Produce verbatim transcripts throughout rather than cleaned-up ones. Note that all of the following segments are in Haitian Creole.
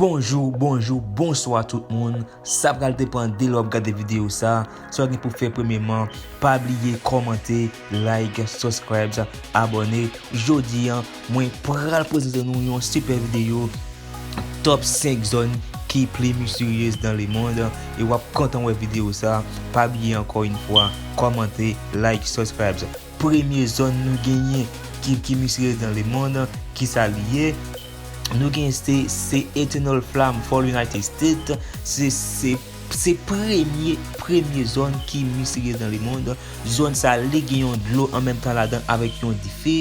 Bonjou, bonjou, bonswa tout moun. Sa pral depann de lè w ap gade videyo sa. Sa w gen pou fè premyèman, pa bliye kòmante, like, subscribe, abòne. Jodi a, mwen pral prezante nou yon sipè videyo, top senk zòn ki pli misteryez nan lemonn, e w ap kontan wè videyo sa. Pa bliye ankò yon fwa, kòmante, like, subscribe. Premye zòn nou genyen ki, ki misteryez nan lemonn, ki sa li ye? Nou gen se, se Eternal Flame for United States. Se, se, se premye, premye zòn ki misteryez nan lemonn. Zòn sa, li gen yon dlo an menm tan ladan avèk yon dife.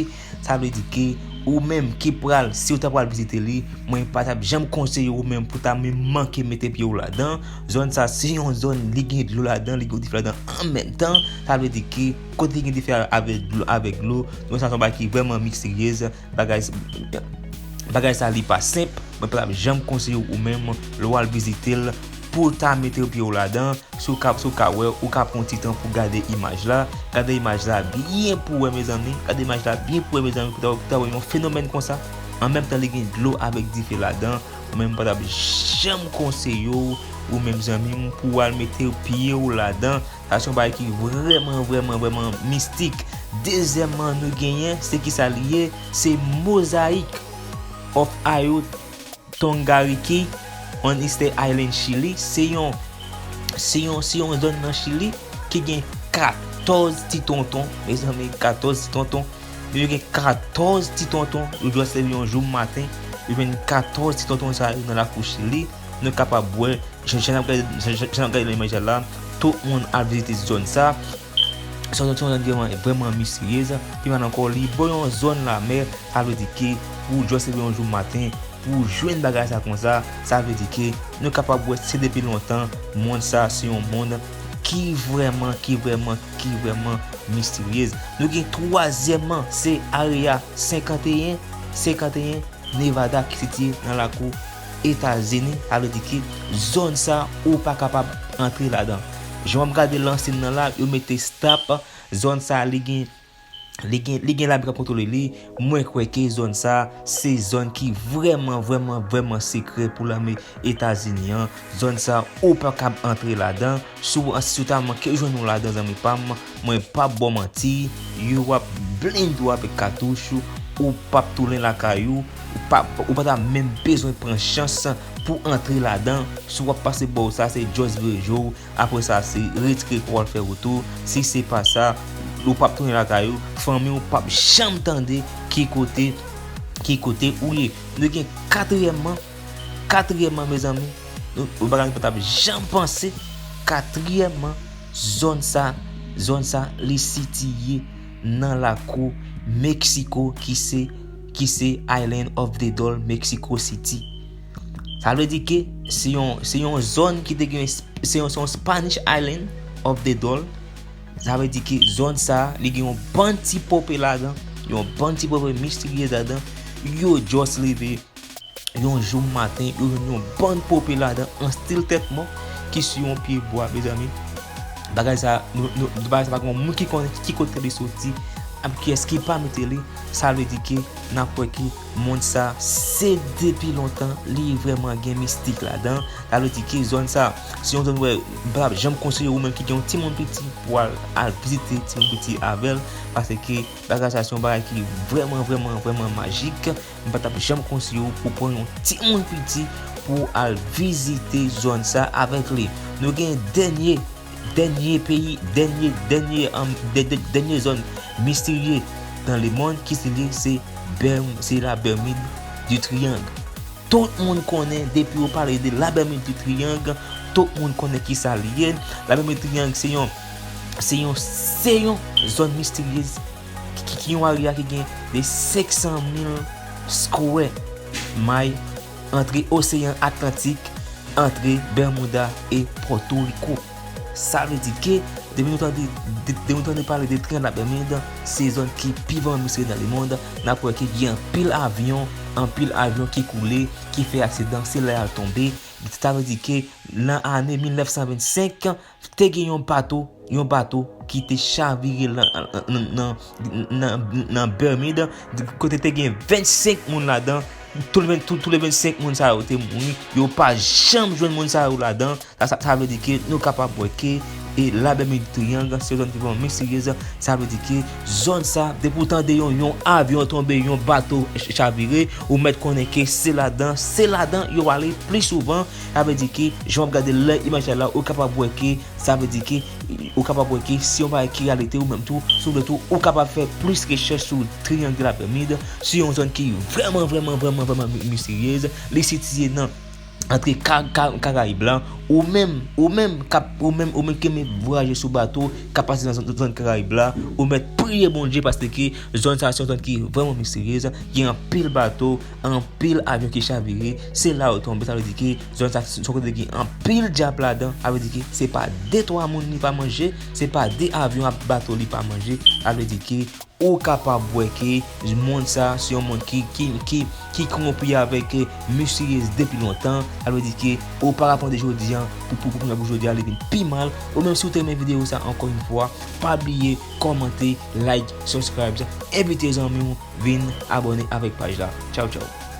Sa vle di ke ou menm ki pral, si w ta pral vizite li, mwen pa t ap janm konseye ou menm pou ta menm manke mete pye w ladan. Zòn sa, se yon zòn, li gen dlo ladan, li gen dife ladan an menm tan. Sa vle di ke kote gen dife avèk dlo, avèk dlo, zòn sa se yon bagay ki vrèman misteryez. Bagay, bagay sa li pa senp. Mwen pa t ap janm konseye ou menm lè w al vizite l pou w ta mete pye w ladan. Si w ka, si w ka wè, ou ka pran ti tan pou gade imaj la. Gade imaj la byen pou w wè, mezanmi. Gade imaj la byen pou w wè, mezanmi, pou w ta, pou w ta wè yon fenomèn konsa. An menm tan, li gen dlo avèk dife ladan. Ou menm pa t ap janm konseye w, ou menm zanmi m, pou w al mete pye w ladan. Sa se yon bagay ki vrèman, vrèman, vrèman mistik. Dezyèmman, nou genyen, se ki sa li ye? Se Mosaic of Ayo Tongariki on Easter Island, Chili. Se yon, se yon, se yon zòn nan Chili ki gen katòz ti tonton. Mezanmi, katòz ti tonton. Yo gen katòz ti tonton. Yo just leve yon jou maten, yo jwenn katòz ti tonton sa yo nan lakou Chili. Nou kapab wè, jan, jan n ap gade, jan, jan, jan n ap gade nan imaj la, tout moun al vizite zòn sa. Se yon zòn, se yon zòn ki vrèman, vrèman misteryez. Pi mal ankò, li bò yon zòn lamè. Sa vle di ke pou w just leve yon jou maten, pou w jwenn bagay sa konsa, sa vle di ke nou kapab wè se depi lontan, mond sa se yon mond ki vrèman, ki vrèman, ki vrèman misteryez. Nou gen twazyèmman, se Area senkanteyen, senkanteyen, Nevada ki sitiye nan lakou Etazini. Sa vle di ke zòn sa ou pa kapab antre ladan. Jan w ap gade lansenn nan la, yo mete stop. Zòn sa li gen, li gen, li gen lame k ap kontwole li. Mwen kwè ke zòn sa se zòn ki vrèman, vrèman, vrèman sekrè pou lame Etazini an. Zòn sa ou pa kab antre ladan. Si w, si w ta manke jwenn ou ladan, zanmi pa m, mwen p ap ba w manti, yo ap blende w avèk katouch, ou p ap tounen lakay ou, ou p ap, ou pa ta menm bezwen pran chans pou antre ladan. Si w ap pase bò sa, se just vire je w, apre sa, se retire kò w al fè wout ou. Si se pa sa, ou p ap tounen lakay ou, fanmi w p ap janm tande ki kote, ki kote ou ye. Nou gen katriyèmman, katriyèmman, mezanmi, yon, yon bagay nou pa t ap janm panse. Katriyèmman, zòn sa, zòn sa, li sitiye nan lakou Meksiko ki se, ki se Island of the Doll, Mexico City. Sa vle di ke se yon, se yon zòn ki te gen, se yon, se yon Spanish Island of the Doll. Sa vle di ke zòn sa, li gen yon bann ti pope ladan, yon bann ti pope misteryez ladan. Yo just leve yon jou maten, yo jwenn yon bann pope ladan an stil tèt mò ki sou yon pye bwa, mezanmi. Bagay sa, nou, nou, bagay sa pa gen moun ki konnen ki kote li soti, ak kiyès ki pa mete li. Sa vle di ke n ap wè ke mond sa, se depi lontan, li vrèman gen mistik ladan. Sa vle di ke zòn sa, se yon zòn wè, m pa t ap janm konseye ou menm ki gen yon timoun piti pou al, al vizite timoun piti avè l, paske bagay sa se yon bagay ki vrèman, vrèman, vrèman majik. M pa t ap janm konseye w pou pran yon timoun piti pou al vizite zòn sa avèk li. Nou gen dènye, dènye peyi, dènye, dènye, um, dè-, dè-, dènye zòn misterye nan lemonn ki se li, se Bèm-, se la Bermude du Triangle. Tout moun konnen, depi yo pale de la Bermude du Triangle, tout moun konnen ki sa li ye. La Bermude du Triangle se yon, se yon, se yon zòn misteryez ki, ki, ki yon area ki gen de senk san mil square mile antre Oseyan Atlantik, antre Bermuda e Pòtoriko. Sa vle di ke depi nou tande, de-, depi nou tande pale de Triangle la Bermude, se zòn ki pi vrèman misterye nan lemonn. N ap wè ke gen anpil avyon, anpil avyon ki koule, ki fè aksidan, se la y al tonbe. Sa vle di ke nan ane mil nèf san vennsenk, te gen yon bato, yon bato ki te chavire nan, nan, nan, nan, nan Bermude, kote te gen vennsenk moun ladan, Tou le ven- tou- tou le vennsenk moun sa yo te mouri, yo pa janm jwenn moun sa yo ladan. Sa, sa, sa vle di ke nou kapab wè ke e labè Mediteryan se yon zòn ki vrèman misteryez. Sa vle di ke zòn sa, depi w tande yon, yon avyon tonbe, yon bato ch- chavire, ou mèt konnen ke se ladan, se ladan yo ale pli souvan. Sa vle di ke jan w ap gade lè imaj la, ou kapab wè ke, sa vle di ke ou kapab wè ke se yon bagay ki reyalite, ou menm tou, si w vle tou, ou kapab fè plis rechèch sou Triyang de la Bermid, se yon zòn ki vrèman, vrèman, vrèman, vrèman mi- misteryez. Li sitiye nan antre Ka- Ka- Karayib la. Ou menm, ou menm k ap, ou menm, ou menm ki renmen vwayaje sou bato, k ap pase nan zòn, zòn Karayib la, ou mèt priye Bondye, paske zòn sa se yon zòn ki vrèman misteryez, gen anpil bato, anpil avyon ki chavire, se la yo tonbe. Sa vle di ke zòn sa se yon kote ki gen anpil dyab ladan. Sa vle di ke se pa de twa moun li pa manje, se pa de avyon ak bato li pa manje. Sa vle di ke ou kapab wè ke mond sa se yon mond ki, ki, ki, ki konwonpi avèk, eh, misteryez depi lontan. Sa vle di ke oparavan de jodi a, pou, pou, pou, pou jodi a, li vin pi mal. Ou menm si w te renmen videyo sa, ankò yon fwa, pa bliye kòmante, like, subscribe, envite zanmi w vin abòne avèk paj la. Tchaw, tchaw.